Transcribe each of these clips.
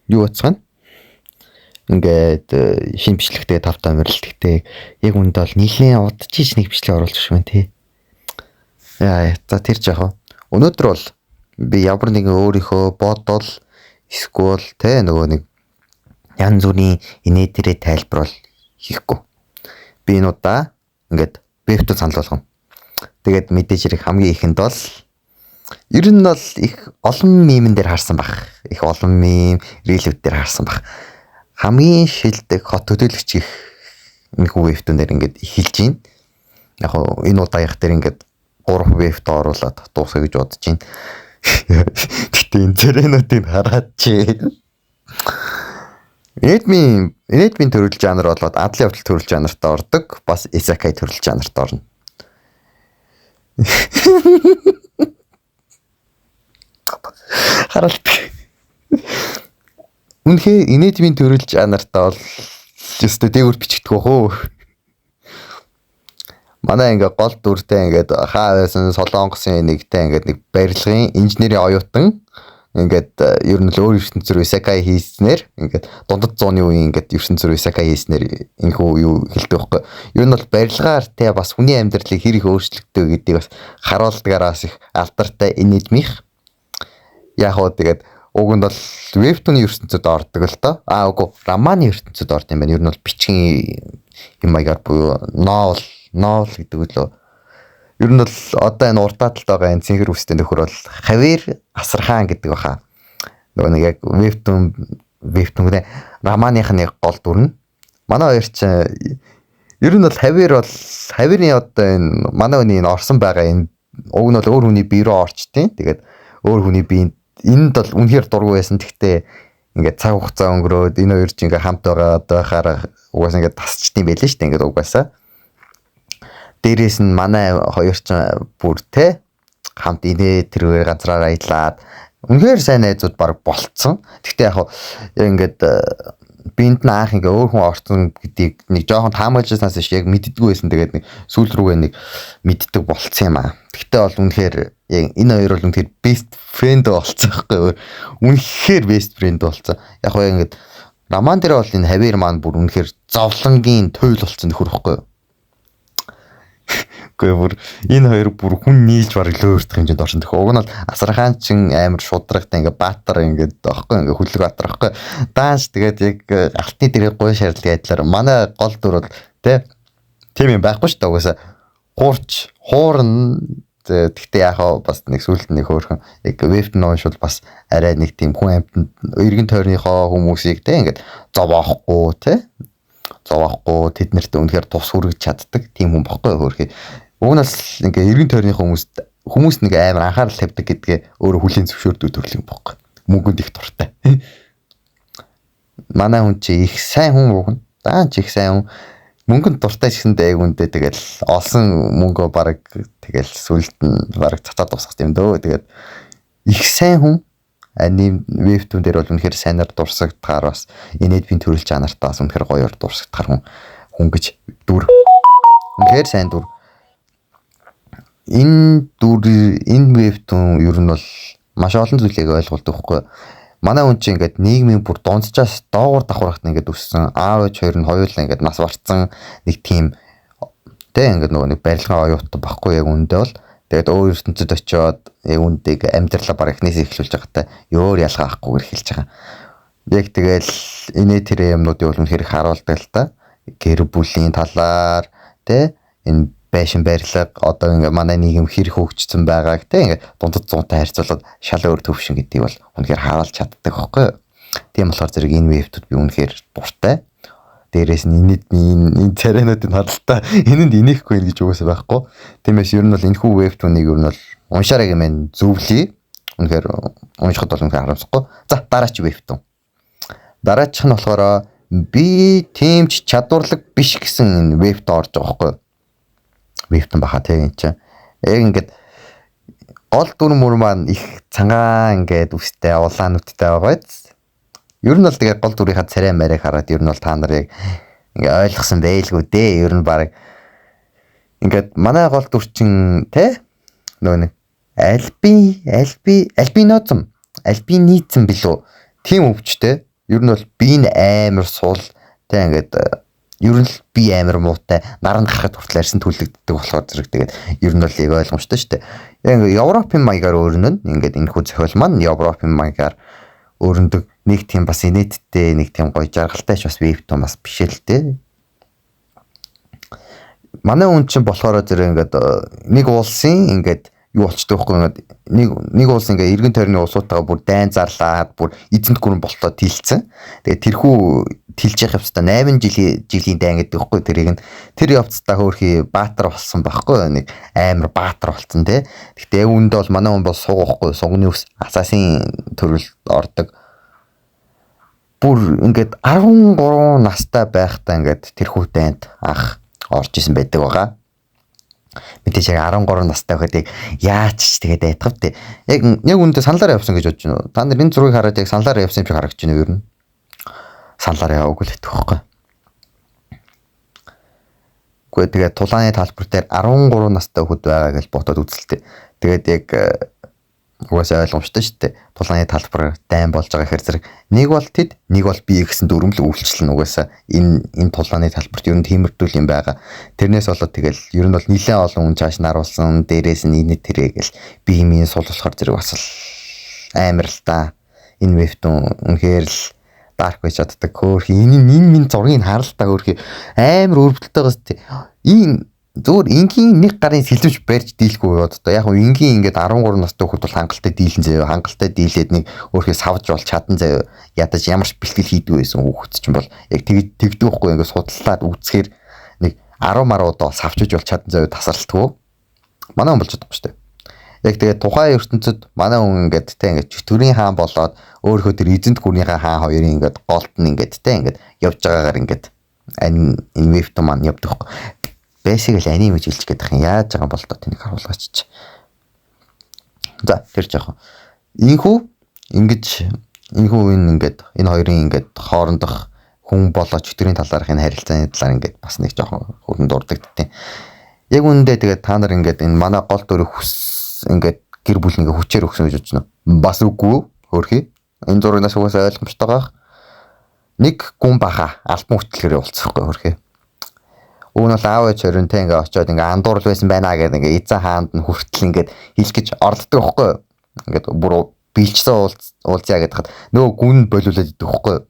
Юу бацгаана? Ингээд шинэ бичлэгтэй тавтаа морилттэй. Яг үндэ бол нийлэн удаж ич нэг бичлэг оруулах шиг байна тий. Яа, за тэр жаах. Өнөөдөр бол би ямар нэгэн өөрийнхөө бодол эсвэл те нөгөө нэг янз бүрийн инээ дээрээ тайлбар бол хийхгүй. Би энэ удаа ингээд вебтүү санал болгоно. Тэгээд мэдээж хэрэг хамгийн ихэнд бол ер нь бол их олон мемэн дээр харсан бах. Их олон мем, рилүүд дээр харсан бах. Хамгийн шилдэг хот хөдөөлөгч их энэхүү вебтүүн дээр ингээд эхэлж байна. Яг хоо энэ удаагийнх дээр ингээд 3 вебт оруулаад дуусгая гэж бодож байна. Гэтэ энэ царайнуудыг хараад чи. Инэдмийн төрөл жанр болоод адлын явдал төрөл жанрт ордог. Бас исакай төрөл жанрт орно. Харалт. Үнэхээр инэдмийн төрөл жанрт бол өстой дээгүүр бичигдэх бах уу? Манай ингээ гол дүртэй ингээд хаа байсан Солонгосын нэгтэй ингээд нэг барилгын инженерийн оюутан ингээд ер нь л өөр ертөнц рүү исакай хийснээр ингээд дундад зууны үеийн ингээд ертөнц рүү исакай хийснээр энэхүү юу хэлдэг байхгүй. Ер нь бол барилгаар те бас хүний амьдралыг хэр их өөрчлөгдөв гэдгийг бас харуулдгаараас их алдартай инэдмих. Яг уу тэгээд уг нь бол вебтүний ертөнцөд ордог л доо. Аа үгүй, романы ертөнцөд орд юм байна. Ер нь бол бичгийн юм маягаар буюу novel novel гэдэг үлээ. Ер нь бол одоо энэ урдаа талд байгаа энэ цэнхэр үстэй нөхөр бол Хавир Асархан гэдэг баха. Нөгөө нэг яг вебтүн гэнэ романых нэг гол дүр нь. Манай хоёр чинь ер нь бол Хавир бол Хавирын одоо энэ манай хүний энэ орсон байгаа энэ уг нь бол өөр хүний бие рүү орчтیں۔ Тэгээд өөр хүний биеинд энд бол үнэхээр дургүй байсан. Тэгтээ ингээд цаг хугацаа өнгөрөөд энэ хоёр чинь ингээд хамт байгаа байхаар угаасаа ингээд тасчдсан байлээ шүү дээ ингээд угаасаа. Дээрээс нь манай хоёр чинь бүр те хамт инээ тэргээр газраар аялаад үнэхээр сайн найзууд баг болцсон. Тэгтээ яг ингээд биэнд нь анх ингээ өөр хүн орсон гэдгийг нэг жоохон таамаглажсанаас биш яг мэддэггүй байсан. Тэгээд нэг сүүл рүүгээ нэг мэддэг болцсон юм аа. Тэгтээ бол үнэхээр яг энэ хоёр бол үнэхээр best friend болцсон байхгүй юу? Үнэхээр best friend болцсон. Яг хоо ингээд роман дээр бол энэ Хавир маань бүр үнэхээр зовлонгийн туйл болцсон нөхөр байхгүй юу? Үгүй бүр энэ хоёр бүр хүн нийлж бараг лөөрдөх хэмжээнд орсон. Тэгэхээр уг нь бол Асархан чин амар шудрагтай ингээ баатар ингээд аахгүй ингээ хүлэг баатар аахгүй. Даанч тэгээд яг алтны дэрэг гуй шаардлагын адилаар манай гол дүр бол тэ тийм юм байхгүй шүү дээ угаасаа хуурч хуурна. Тэгтээ яг бас нэг сүулт нэг хөөрхөн яг вебт нь уншвал бас арай нэг тийм хүн амьтанд эргэн тойрныхоо хүмүүсийг тэ ингээд зовоохгүй тэ зовоохгүй тэд нарт үнэхээр тус хүргэж чаддаг тийм хүн бохгүй хөөрхий. Уг нь бас ингээ эргэн тойрныхоо хүмүүст нэг амар анхаарал тавьдаг гэдгээ өөрөө хүлийн зөвшөөрдөг төрлийн юм бохгүй. Мөнгөнд их дуртай. Манай хүн чи их сайн хүн уг нь. Даан ч их сайн хүн. Мөнгөнд дуртай ч гэсэндээ яг үндэ тэгэл олсон мөнгөө бараг тэгэл сүлд нь бараг цацаад дуусгах юм дөө. Тэгээд их сайн хүн аним вебтүүн дээр бол үнэхээр сайнаар дурсагдахаар бас инээдмийн төрөл чанартай бас үнэхээр гоёор дурсагдахаар хүн гэж дүр. Үнэхээр сайн дүр. Энэ дүр энэ вебтүүн ер нь бол маш олон зүйлийг ойлгуулдаг байхгүй. Манай хүн чинь ингээд нийгмийн бүр дунджаас доогуур давхархад ингээд өссөн. Аав ээж хоёр нь хоёулаа ингээд нас барцсан нэг тийм тэ ингээд нөгөө нэг барилгын оюутан багхгүй яг үндэ бол. Тэгээд өөр ертөнцид очиод яг үндийг амьдралаа баг эхнээс эхлүүлж байгатай өөр ялгаа авахгүйгээр эхэлж байгаа. Яг тэгэл инээ тэрэ юмнуудыг бол үнэхээр их харуулдаг л та. Гэр бүлийн талаар тэ энэ байшин барилга одоо ингээ манай нийгэм хэр хөгжсөн байгааг тэ ингээ дундад зуунтай харьцуулаад шал өөр төвшин гэдгийг бол үнэхээр харуулж чаддаг байхгүй юу? Тийм болохоор зэрэг энэ вебтүүд би үнэхээр дуртай. Дээрээс нь инээдмийн энэ царайнуудыг харалтаа энэнд инехгүй гэж угаасаа байхгүй. Тиймээс ер нь бол энэхүү вебтүүнийг ер нь бол уншаарай гэмээр зөвлөе. Үнэхээр уншихад бол үнэхээр харамсахгүй. За дараач вебтүүн. Дараачих нь болохоор би тийм ч чадварлаг биш гэсэн энэ вебт орж байгаа байхгүй юу? Вебтэн баха тэг энэ чинь. Яг ингээд гол дүр мөр маань их цангаан ингээд үстэй улаан нүдтэй байгаа биз. Ер нь бол тэгээд гол дүрийнхаа царай марийг хараад ер нь бол та нар яг ингээ ойлгосон байлгүй дээ. Ер нь баг ингээд манай гол дүр чинь тэ нөгөө нэг альбинозм альбинизм билүү тийм өвчтэй. Ер нь бол би н амар сул тэ ингээд ер нь л би амар муутай наранд гарахад хүртэл арьсан түлэгддэг болохоор зэрэг тэгээд ер нь бол яг ойлгомжтой шүү дээ. Яг ингээд Европын маягаар өрнөн ингээд энэ хүү зохиол маань Европын маягаар өрнөдөг нэг тийм бас инээдтэй нэг тийм гоё жаргалтай ч бас webtoon бас биш л дээ. Манай хүн чинь болохоор зэрэг ингээд нэг уулсын ингээд юу болчдөг байхгүй ингээд нэг улс ингээд эргэн тойрны улсуудтайгаа бүр дайн зарлаад бүр эзэнт гүрэн болтлоо тэлцэн. Тэгээд тэрхүү тэлж явах явцдаа 8 жилийн дайн гэдэг байхгүй тэрийг нь тэр явцдаа хөөрхий баатар болсон байхгүй нэг амар баатар болсон тий. Гэхдээ яг үүндээ бол манай хүн бол суг байхгүй сугны ус асаасын төрөл ордог. Бүр ингээд 13 настай байхдаа ингээд тэрхүү дайнд анх орж исэн байдаг байгаа. Мэдээж яг 13 настай байхад яг яаж ч тэгээд айдах вэ? Яг үүндээ саналаар явсан гэж бодож байна уу? Та нар энэ зургийг хараад яг саналаар явсан юм шиг харагдаж байна уу ер нь? Саналаар яваагүй л байдаг байхгүй. Үгүй тэгээд тулааны талбар дээр 13 настай хүүхэд байгаа гэж бодоод үзэлтэй. Тэгээд яг угаасаа ойлгомжтой шүү дээ. Тулааны талбар дайн болж байгаа хэрэг зэрэг нэг бол тэд, нэг бол би гэсэн дүрмэл үйлчлэн угаасаа энэ тулааны талбарт ер нь тиймэрдүүл юм байгаа. Тэрнээс болоод тэгэл ер нь бол нэлээд олон хүн чааш наруулсан, дээрээс нь энэ тэрэ гэл би минь сул болохоор зэрэг бас л амар л та. Энэ webtoon үнэхээр л dark байж чаддаг. Хөөх энэ минь зургийг харал та хөөх амар өрөвдөлтэй байгаа шүү дээ. Энэ зүгээр энгийн нэг гарын сэлэмж барьж дийлэхгүй яваад одоо яг хөө энгийн ингээд 13 настай хүүхэд бол хангалттай дийлэн заяа хангалттай дийлээд нэг өөрхөө савж бол чадан заяа ядаж ямар ч бэлтгэл хийдгүй байсан хүүхэд чинь бол яг тэгдэг байхгүй ингээд судлаад үзэхээр нэг 10 маруудаа бол савчиж бол чадан заяа тасралтгүй манай хүн болж чадахгүй шүү дээ. Яг тэгээд тухайн ертөнцид манай хүн ингээд те ингээд чөтгөрийн хаан болоод өөрхөө тэр эзэнт гүрнийхээ хаан хоёрын ингээд голд нь ингээд те ингээд явж байгаагаар ингээд энэ webtoon маань явдаг байхгүй. Бэсиг л аниме гэж хэлж гээд байх юм. Яаж байгаа бол доо тэнийг харуулгаач чи. За тэр жоохон. Инхүү ингэж инхүү энэ ингээд энэ хоёрын ингээд хоорондох хүн болоо чөтгөрийн талаарх энэ харилцааны талаар ингээд бас нэг жоохон хөрөн дурддагдтiin. Яг үүндээ тэгээд та нар ингээд энэ манай гол дүрийг хүс ингээд гэр бүл ингээд хүчээр өгсөн гэж бодож байна. Бас үгүй хөөрхий. Энэ зурагнаас угаасаа ойлгомжтой байгаа. Нэг гүн баха альбан хөтлөхөөр уулзахгүй хөөрхий. Уг нь бол аав ээж хорин тэ ингээ очиод ингээ андуурл байсан байна гэдэг ингээ эзэн хаанд нь хүртэл ингээд хэлэх гэж оролддог байхгүй юу? Ингээд бүр биелжсэн уулзъя гэдэг хад нөгөө гүн болиулаад идэх байхгүй юу?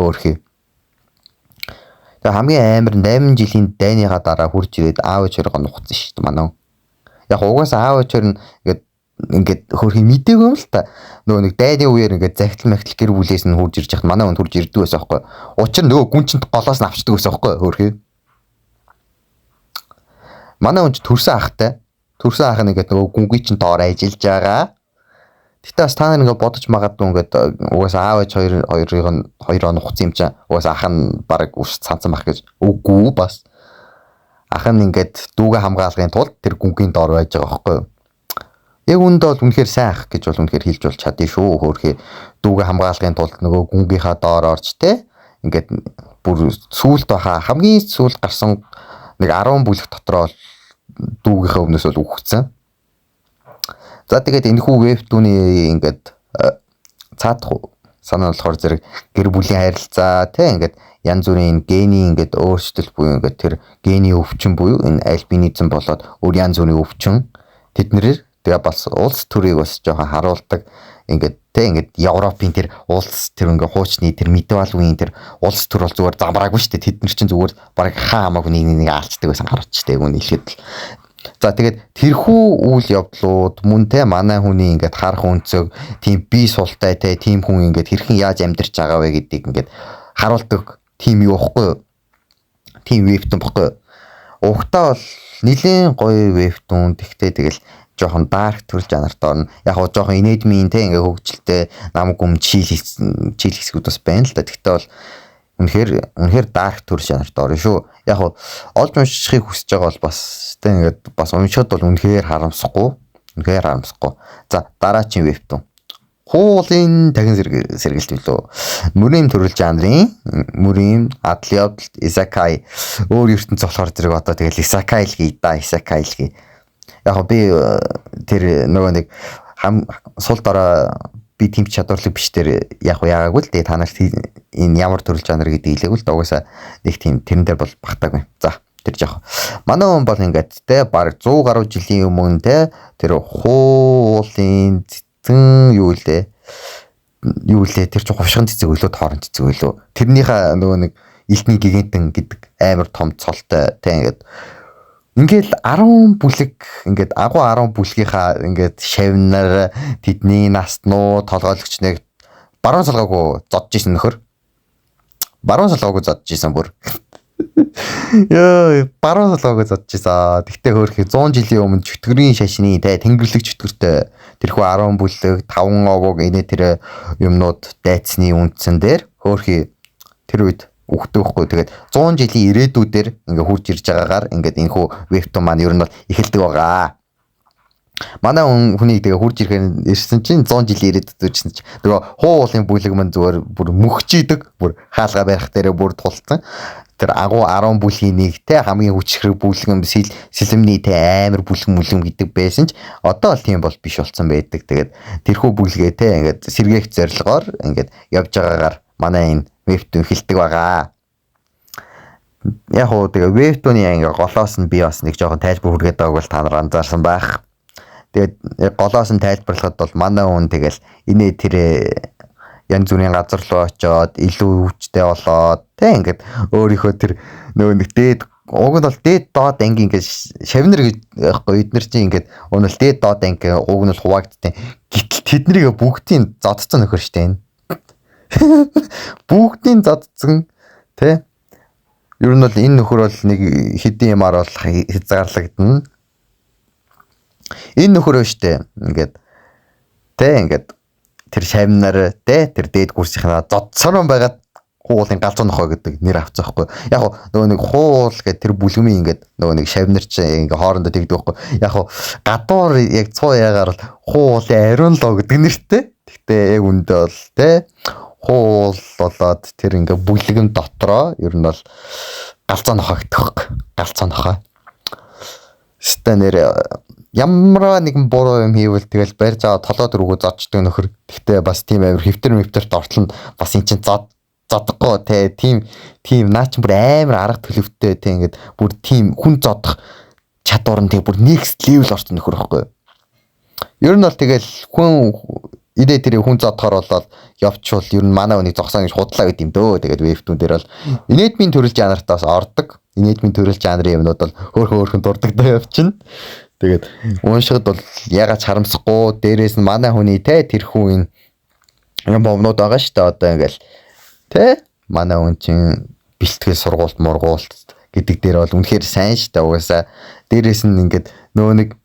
Хөөхий. Тэгээ хамгийн амар 8 жилийн дайныхаа дараа хурж ирээд аав ээж хоёроо нухацсан шүү дээ манай. Яг угаасаа аав ээж хоёр нь ингээд хөөрхий мдээгүй юм л та. Нөгөө нэг дайны үеэр ингээд захидал махтал гэр бүлээс нь хурж ирж яхад манай хүн хурж ирдэг байсан байхгүй юу? Учир нь нөгөө гүн чинт голоос нь авчдаг байсан байхгүй юу? Хөөрхий. Манай хүн ч төрсөн ахтай. Төрсөн ах нь ингээд нөгөө гүнгүй чинь доор ажиллаж байгаа. Гэтэ бас та нар ингээд бодож магадгүй ингээд угаасаа аав ээж хоёрыг нь хоёроо нухацсан юм чинь угаасаа ах нь баг үс цанцсан байх гэж үгүй бас. Ах нь ингээд дүүгээ хамгаалахын тулд тэр гүнгийн доор байж байгаа байхгүй юу? Яг үүндээ бол үнэхээр сайн ах гэж бол үнэхээр хэлж бол чадъя шүү. Хөөхий дүүгээ хамгаалахын тулд нөгөө гүнгийнхаа доор орж те ингээд бүр сүүлд баха хамгийн сүүлд гарсан нэг 10 бүлэг дотроо дүүгийнхээ өмнөөс бол үхсэн. За тэгээд энэ хүү webtoon-ы ингээд цаадах санаа болохоор зэрэг гэр бүлийн харилцаа те ингээд янз бүрийн гений ингээд өөрчлөлт буюу ингээд тэр гений өвчин буюу энэ альбинизм болоод өөр янз бүрийн өвчин тэднэр тэгээ бас улс төрийг бас жоохон харуулдаг ингээд те ингээд Европын тэр улс тэр ингээ хуучны тэр медиевал үеийн тэр улс төр бол зүгээр замбраагүй шүү дээ. Тэд нар чинь зүгээр баг хаа хамаагүй нэг нэг аалчдаг байсан гарч тэ үн хэлэхэд л. За тэгээд тэрхүү үйл явдлууд мөн те манай хүний ингээд харах өнцөг тийм бие султай те тийм хүн ингээд хэрхэн яаж амьдарч байгаа вэ гэдгийг ингээд харуулдаг тийм юу ихгүй юу? Тийм webtoon бохгүй юу? Угтаа бол нилээн гоё webtoon тэгтээ тэгэл жоохон dark төрөл жанрт орно. Яг гоо жоохон инээдмийн те ингээ хөгжилтэй нам гүм chill chill хэсгүүд бас байна л да. Тэгтээ бол үнэхээр dark төрөл жанрт орно шүү. Яг гоо олж уншихыг хүсэж байгаа бол бас те ингээд бас уншихад бол үнэхээр харамсахгүй. Үнэхээр харамсахгүй. За дараагийн webtoon. Хуулын дахин сэргэлт билүү. Мөрийн төрөл жанрын мөрийн адал явдалт Исакай өөр ертөнц болохоор зэрэг одоо тэгэл Исакай л гээ да Исакай л гээ. Яг би тэр нөгөө нэг сул дорой Би тийм чадварлаг биш дээр яг яагаагүй л, тэгээ та нарт энэ ямар төрөл жанр гэдгийг хэлээгүй л да, угаасаа нэг тийм тэрэн дээр бол багтаагүй. За, тэр жоох. Манай хүн бол ингээд те баг 100 гаруй жилийн өмнө те тэр хуулын цэцэн юу лээ, юу лээ, тэр чинь хувшган цэцэг өлөө, тоорон цэцэг өлөө, тэрнийхээ нөгөө нэг элдний гигантэн гэдэг амар том цолтой те ингээд ингээл 10 бүлэг, ингээд агуу 10 бүлгийнхаа ингээд шавнар, тэдний наснуу, толгойлогч нэг баруун солгоогүй зодж исэн нөхөр. Баруун солгоогүй зодж исэн бүр. Йоо, баруун солгоогүй зодж исэн. Тэгтээ хөөрхий 100 жилийн өмнө чөтгөрийн шашны те тэнгэрлэг чөтгөртэй тэрхүү 10 бүлэг, 5 овог инээ тэр юмнууд дайцны үндсэн дээр хөөрхий тэр үед үхдэг байхгүй. Тэгээд 100 жилийн ирээдүйдээр ингээ хурж ирж байгаагаар ингээд энэхүү webtoon маань ер нь бол эхэлдэг байгаа. Манай хүнийг тэгээ хурж ирэхээр ирсэн чинь 100 жилийн ирээдүйд ирсэн чинь нөгөө хуу уулын бүлэг мань зүгээр бүр мөхчийдэг, бүр хаалга барих дээрээ бүр тулцсан. Тэр агуу 10 бүлгийн нэг те хамгийн хүчрэг бүлгэн сэлэмний те амар бүлгэн мүлгэм гэдэг байсан ч одоо л тийм бол биш болсон байдаг. Тэгээд тэрхүү бүлгээ те ингээд сэргээх зорилгоор ингээд явж байгаагаар манай энэ webtoon эхэлдэг байгаа. Яг уу тэгээ webtoon-ы ингээ голоос нь би бас нэг жоохон тайлбар хүргээд байгааг бол та нар анзаарсан байх. Тэгээд голоос нь тайлбарлахад бол манай хүн тэгэл инээ тэр янз бүрийн газар руу очиод илүү хүчтэй болоод тэ ингээд өөрийнхөө тэр нөгөө нэг дээд уг нь бол дээд доод анги ингээд шавнар гэж байхгүй, эднэр чинь ингээд уг нь бол дээд доод анги уг нь бол хуваагдтыг. Гэтэл тэднийг бүгдийг зодцсон нөхөр штэ энэ. Бүгдийг зодцсон тэ. Ер нь бол энэ нөхөр бол нэг хэдийн юмар бол хязгаарлагдана. Энэ нөхөр штэ ингээд тэ ингээд тэр шавнар тэ тэр дээд курсынхаа зодсорон байгаад хуулын галзуу нохой гэдэг нэр авцсан байхгүй. Яг нөгөө нэг хуул гэдэг тэр бүлгэмийн ингээд нөгөө нэг шавнар чинь ингээ хоорондоо тэгдэг байхгүй. Яг гадуур яг цуу ягаар бол хуулын ариун лоо гэдэг нэртэй. Гэхдээ яг үндэ бол тэ хуул болоод тэр ингээ бүлгэм дотроо ер нь бол галзуу нохой гэдэг байхгүй. Галзуу нохой. Ста нэр ямар нэгэн буруу юм хийвэл тэгэл барьж аваад толгой дөрвөгөө зодчдаг нөхөр. Гэхдээ бас тийм амар хэвтэр мэвтэрт ортол нь бас эн чинь зодохгүй те, тийм тийм наа чинь бүр амар арга төлөвтэй те, ингээд бүр тийм хүн зодох чадвар нь тэг бүр next level орсон нөхөр байхгүй. Ер нь бол тэгэл хүн идэ тэр хүн зодохоор болоод явчвал ер нь манай үнийг зогсоо гэж худлаа гэд юм дөө. Тэгээд webtoon дээр бол инээдмийн төрөл жанрт бас ордог. Инээдмийн төрөл жанрын юмнууд бол хөөхөн хөөхөн дурддагтай явчихна. Тэгээд уншихад бол ягаад ч харамсахгүй, дээрээс нь манай хүний те тэрхүү энэ юм бовнууд байгаа шүү дээ. Одоо ингээл те манай хүн чинь бэлтгэл сургуульд мургуулт гэдэг дээр бол үнэхээр сайн шүү дээ. Угаасаа дээрээс нь ингээд нөгөө нэг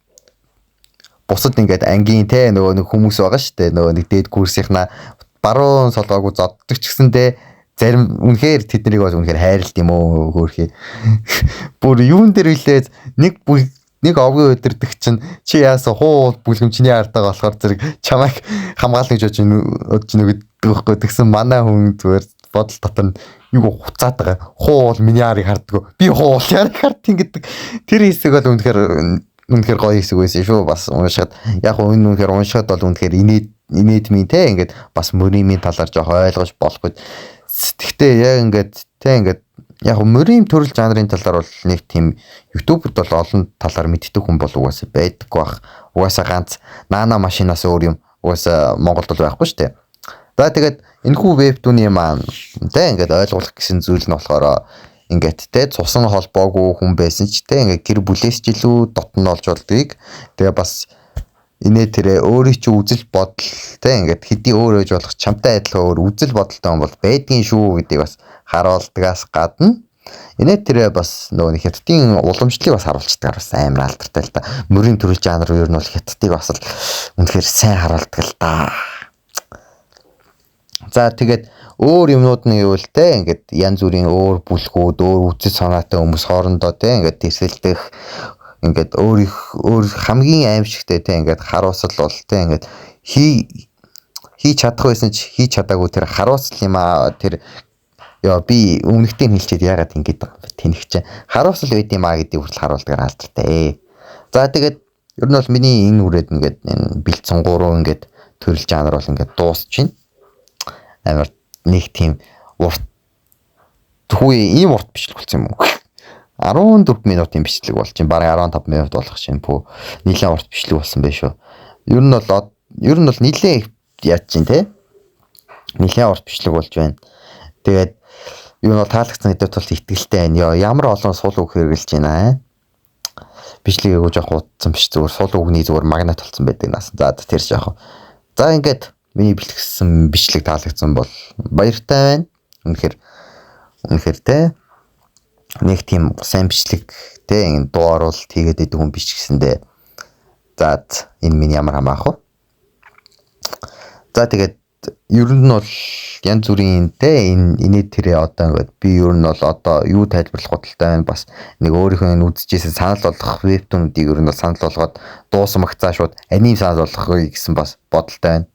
бусад ингээд ангийн те нөгөө нэг хүмүүс байгаа шүү дээ. Нөгөө нэг дээд курсынхнаа баруун солгоогүй зоддог ч гэсэн те зарим үнэхээр тэднийг бол үнэхээр хайрлт юм уу хөөрхий. Бүр юун дээр үлээ нэг нэг овгийн удирдах чинь чи яасан хуу бүлгэм чиний ардаа болохоор зэрэг чамайг хамгаална гэж бодож гэдэг байхгүй. Тэгсэн манай хүн зүгээр бодол дотор нь юу хуцаад байгаа. Хуу бол миний арыг харддаг. Би хуу бол ярыг харддаг гэдэг. Тэр хэсэг бол үнэхээр үнэхээр гоё хэсэг байсан шүү. Бас уншихад яг энэ үнэхээр уншихад бол үнэхээр инээдмийн те ингээд бас мөрийн талаар жоох ойлгож болох гэж. Тэгтээ яг ингээд те ингээд яг мөрийн төрөл жанрын талаар бол нэг тийм YouTube-д бол олон талаар мэддэг хүн бол угаасаа байдаггүй бах. Угаасаа ганц Нана машинаас өөр юм угаасаа Монголд бол байхгүй шүү дээ. За тэгээд энэхүү webtoon-ы маань те ингээд ойлгуулах гэсэн зүйл нь болохоор ингээд те цусан холбоогүй хүн байсан ч те ингээд гэр бүлээс ч илүү дотн олж болдгийг, тэгээ бас инээ тэрэ өөрийн чинь үзэл бодол те ингээд хэдий өөр ээж болох чамтай адилхан өөр үзэл бодолтой хүн бол байдгийн шүү гэдгийг бас харуулдгаас гадна инээ тэрэ бас нөгөө хятадын уламжлалыг бас харуулцдаг, бас амар алдартай л да. Мөрийн төрөл жанр ер нь бол хятадыг бас л үнэхээр сайн харуулдаг л да. За тэгээд өөр юмнууд нь юу л те ингээд янз бүрийн өөр бүлгүүд, өөр үзэл санаатай хүмүүс хоорондоо те ингээд тэрсэлдэх, ингээд өөр их өөр хамгийн аимшигтэй те ингээд харуулсал бол те ингээд хийж чадах байсан ч хийж чадаагүй тэр харуулсал юм аа. Тэр ёо би өмнөхтэй нь хэлчихэд яагаад ингэж байгаа юм бэ тэнэх чинь харуулсал байд юм аа гэдгийг хүртэл харуулдгаар алдартай. За тэгээд ер нь бол миний энэ үрээд ингээд энэ бэлдсэн гурав ингээд төрөл жанр бол ингээд дуусч байна. Амар нэг тийм урт хүү ийм урт бичлэг болсон юм уу? 14 минутын бичлэг болж байна. Бараг 15 минут болох чинь пүү. Нилээн урт бичлэг болсон байх шүү. Ер нь бол нилээн их яаж чинь те. Нилээн урт бичлэг болж байна. Тэгээд юу нь бол таалагдсан гэдэгт бол итгэлтэй байна. Йоо, ямар олон сул үг хэрэглэж байна аа. Бичлэг айгуу жоох удсан биш, зүгээр сул үгний зүгээр магнат болсон байдаг нас. За, тэр жоох. За, ингээд миний бэлтгэсэн бичлэг таалагдсан бол баяртай байна. Үнэхээр үнэхээр те нэг тийм сайн бичлэг те энэ дуу оруулалт хийгээд байдаг хүн биш гэсэндээ за, энэ миний ямар хамаах вэ? За, тэгээд ер нь бол янз бүрийн те энэ инээ тэрээ одоо ингээд би ер нь бол одоо юу тайлбарлах бодолтой байна, бас нэг өөрийнхөө энэ үзчихсэн санал болгох webtoon үүдийг ер нь бол санал болгоод дуусмагцаа шууд anime санал болгох гэсэн бас бодолтой байна.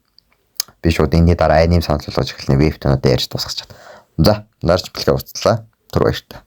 Би шууд энэний дараа anime санал болгож эхэлнэ, webtoon уудаа ярьж дуусгах. За, дараагийн бичлэгээр уулзлаа. Түр баяртай.